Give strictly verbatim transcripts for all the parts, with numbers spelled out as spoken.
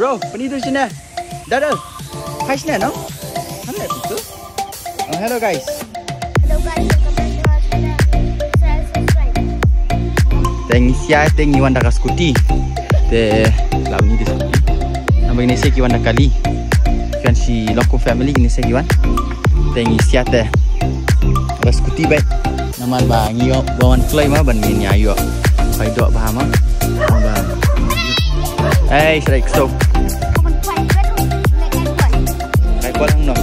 Bro, pyni dur shane. Dadal. Hi shane, no? Hello, hello guys. Hello guys, welcome back to our channel. Share, subscribe. Te ngi sia te ngi wan da ka scooty. Te la ni da scooty. Namar ngi sia ki wan da kali. Kan si local family ngi sia ki wan. Te ngi sia te da scooty bai. Namar ba ngi wan kloi ma ban ngi ïa ïoh. Bai dok ba ma. Ba. Hey, strike so. Kai kuat ang no.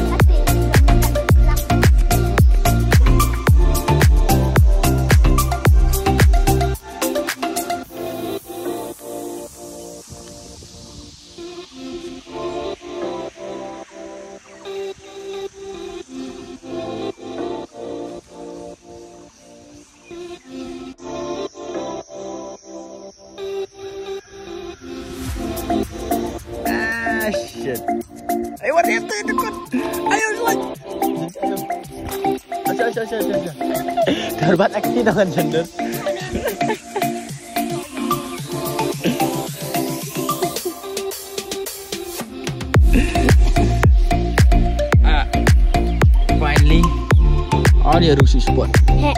Ah, shit. Ayo, what is it? Ayo, what? Ayo, ayo, ayo, ayo, ayo. Terbat aksi dengan jendut. Ah, finally. Ada rusi spot. Heh.